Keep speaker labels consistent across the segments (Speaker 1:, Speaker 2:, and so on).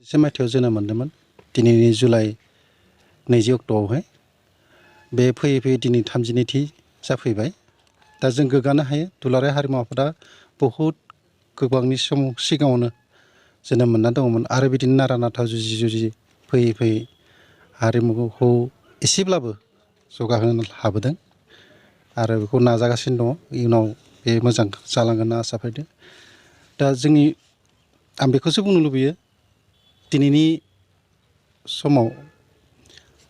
Speaker 1: से मायथाइयाव जोनोम मोन्दोंमोन दिनैनि जुलाइ 20 अक्ट'आवहाय बे फैयै फैयै दिनै 32थि जाफैबाय दा जों गोग्गानो हायो दुलाराय हारिमु आफादा बहुद गोबांनि सिगाङावनो जोनोम मोनना दङमोन आरो बिदिनो नारा नाथा जुजि फैयै फैयै हारिमुखौ एसेब्लाबो जौगाहोनो हाबोदों आरो बेखौ नाजागासिनो दङ इयुनाव बे मोजां जालांगोन होनना आसा फारिदों दा आं बेखौसो बुंनो लुबैयो दिनैनि समाव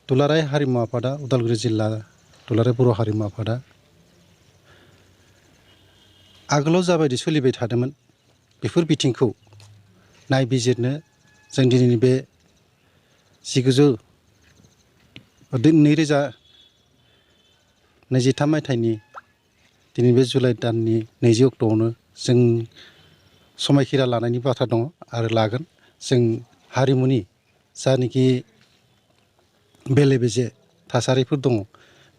Speaker 1: दुलाराय हारिमु आफादा उदालगुरि जिल्ला दुलाराय बर' हारिमु आफादा आगोलाव जाबायदि सोलिबाय थादोंमोन बेफोर बिथिंखौ नायबिजिरनो जों दिनैनि बे 2023 मायथाइनि दिनै बे जुलाइ दाननि 20 अक्ट'आवनो जों समायखिरा लानायनि बाथ्रा दङ आरो लागोन जों हारिमुनि जानाखि बेले बेजे थासारिफोर दङ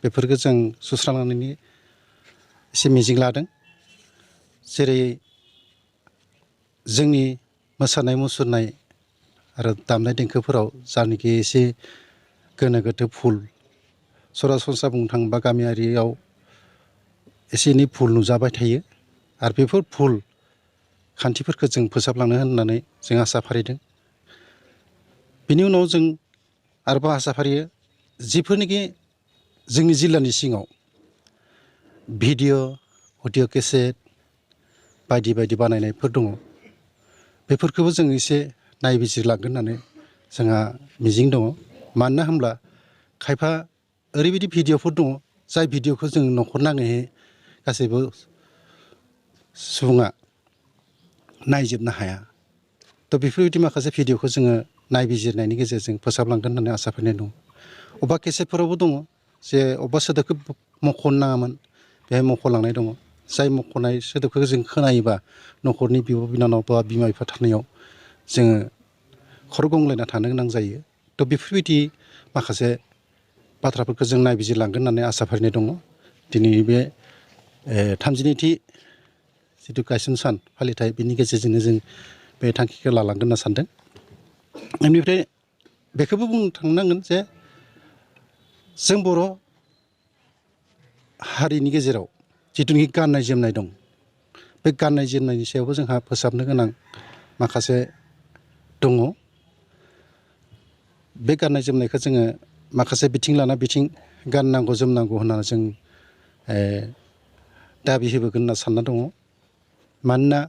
Speaker 1: बेफोरखौ जों सुस्रांनायनि एसे मिजिं लादों जेरै जोंनि मोसानाय मुसुरनाय आरो दामनाय देंखोफोराव जानाखि एसे गोनो गोथो भुल सरासनस्रा बुंनो थाङोबा गामियारियाव एसे एनै भुल नुजाबाय थायो आरो बेफोर भुल खान्थिफोरखौ जों फोसाबलांनो होननानै जों आसा फारिदों बिनि उनाव जों आरोबाव आसा फारियो जिफोरनिखि जोंनि जिल्लानि सिङाव भिडिअ अडिअ केसेट बायदि बायदि बानायनायफोर दङ बेफोरखौबो जों एसे नायबिजिरलांगोन होननानै जोंहा मिजिं दङ मानो होनब्ला खायफा ओरैबायदि भिडिअफोर दङ जाय भिडिअखौ जों न'खर नाङैहाय गासैबो सुबुङा नायजोबनो हाया थ' बेफोरबायदि माखासे भिडिअखौ जोङो नायबिजिरनायनि गेजेरजों फोसाबलांगोन होननानै आसा फारिनाय दं अबेबा केसेटफोरावबो दङ जे अबेबा सोदोबखौ मख'नो नाङामोन बेहाय मख'लांनाय दङ जाय मख'नाय सोदोबखौ जों खोनायोबा न'खरनि बिब' बिनानाव बा बिमा बिफा थानायाव जोङो खर' गंग्लायना थानो गोनां जायो थ' बेफोरबायदि माखासे बाथ्राफोरखौ जों नायबिजिरलांगोन होननानै आसा फारिनाय दङ दिनैनि बे 32थि जिथु गायसन सान फालिथाय बिनि गेजेरजोंनो जों बे थांखिखौ लालांगोन होनना सानदों बेनिफ्राय बेखौबो बुंनो थांनांगोन जे जों बर' हारिनि गेजेराव जिथुनिखि गाननाय जोमनाय दं बे गाननाय जोमनायनि सायावबो जोंहा फोसाबनो गोनां माखासे दङ बे गाननाय जोमनायखौ जोङो माखासे बिथिं लाना बिथिं गाननांगौ जोमनांगौ होननानै जों दाबि होबोगोन होनना सानना दङ मानोना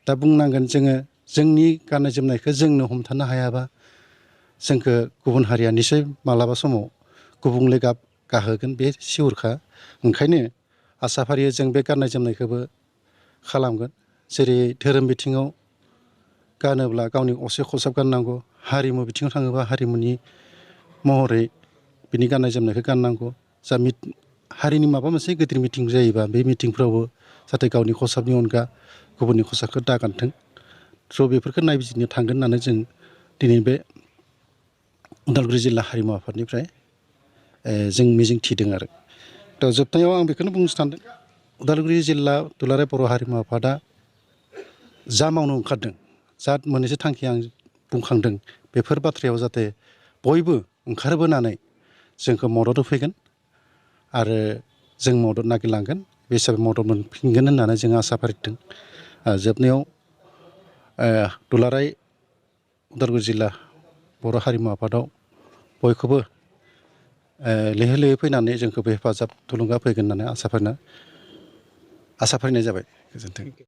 Speaker 1: दा बुंनांगोन जोङो जोंनि गाननाय जोमनायखौ जोंनो हमथानो हायाबा जोंखौ गुबुन हारिया निसय मालाबा समाव गुबुंले गाहोगोन बे सिउरखा ओंखायनो आसा फारियो जों बे गाननाय जोमनायखौबो खालामगोन जेरै धोरोम बिथिङाव गानोब्ला गावनि असे खसाब गाननांगौ हारिमु बिथिङाव थाङोबा हारिमुनि महरै बिनि गाननाय जोमनायखौ गाननांगौ जा हारिनि माबा मोनसे गिदिर मिटिं जायोबा बे मिटिंफ्रावबो जाहाथे गावनि खसाबनि अनगा गुबुननि खसाबखौ दागानथों थ' बेफोरखौ नायबिजिरनो थांगोन होननानै जों दिनै बे उदालगुरि जिल्ला हारिमु आफादनिफ्राय जों मिजिं थिदों आरो थ' जोबनायाव आं बेखौनो बुंनो सानदों उदालगुरि जिल्ला दुलाराय बर' हारिमु आफादा जा मावनो ओंखारदों जा मोननैसो थांखि आं बुंखांदों बेफोर बाथ्रायाव जाहाथे बयबो ओंखारबोनानै जोंखौ मदद होफैगोन आरो जों मदद नागिरलांगोन बे हिसाबै मदद मोनफिनगोन होननानै जों आसा फारिदों जोबनायाव दुलाराय उदालगुरि जिल्ला बर' हारिमु आफादाव बयखौबो लैहोर लैहोर फैनानै जोंखौबो हेफाजाब थुलुंगा फैगोन होननानै आसा फारिनाय जाबाय गोजोन्थों